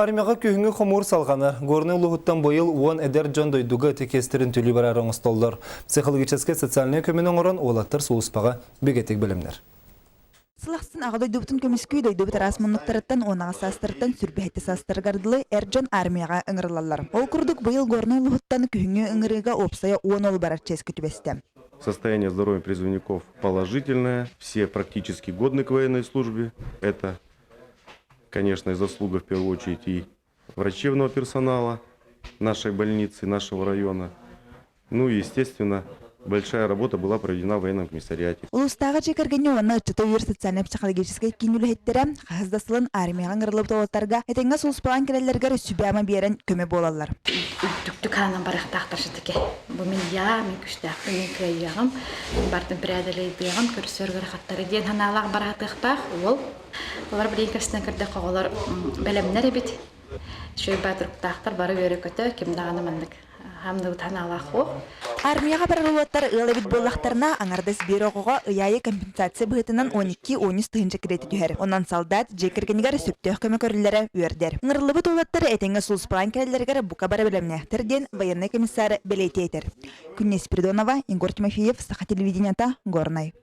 Армияҕа күһүҥҥү хомуур салҕанар. Горнай улууһуттан быйыл 10 эдэр дьон дойдуга ытык иэстэрин төлүү бараары оҥостоллор. Психологическай социальнай көмөнү оҥорон уолаттар сулууспаҕа бигэтик бэлэмнэр. Сыл ахсын Аҕа дойдубутун көмүскүү дойдубут араас муннуктарыттан 18 саастарыттан сүрбэһити саастарыгар дылы эр дьон армияҕа ыҥырыллаллар. Ол курдук быйыл Горнай улууһуттан күһүҥҥү ыҥырыыга уопсайа 10 уол барар чиэскэ түбэстэ. Состояние здоровья призывников положительное, все практически годны к военной службе. Это, конечно, заслуга в первую очередь и врачебного персонала нашей больницы, нашего района. Ну и, естественно, большая работа была проведена в военном комиссариате. Улуустааҕы дьиэ кэргэҥҥэ уонна ыччаты өйүүр социальнай-психологическай киин үлэһиттэрэ хаһыс да сылын армияҕа ыҥырыллыбыт уолаттарга этэҥҥэ сулууспалаан кэлэллэригэр сүбэ-ама биэрэн көмө буолаллар. Үрдүктүк хаанан барыахтаахтар ситике. Бу мин я, мин күстээхпин, мин кыайыаҕым, бардым преодолейдыаҕым, көрсөр ыарахаттары диэн санаалаах бараатыахтаах уол. Олор билигин көстөн көрдөххө оҕолор бэлэмнэр эбит. Үчүгэй баатырыктаахтар бары үөрэ-көтө, ким даҕаны маннык хамныбыт санаалаах суох. Армияҕа барар уолаттар ыал эбит буоллахтарына, аҥардас биир оҕоҕо ый аайы компенсация быһыытынан 12-13 тыһыынча кириэти түһэр. Онон солдат дьиэ кэргэнигэр сөптөөх көмө көрүллэрэ үөрдэр. Ыҥырыллыбыт уолаттар этэҥҥэ сулууспалаан кэлэллэригэр бука бары бэлэмнээхтэр диэн военнай комиссар бэлиэтии этэр. Күннэй Спиридонова, Егор Тимофеев, Саха телевидениета, Горнай.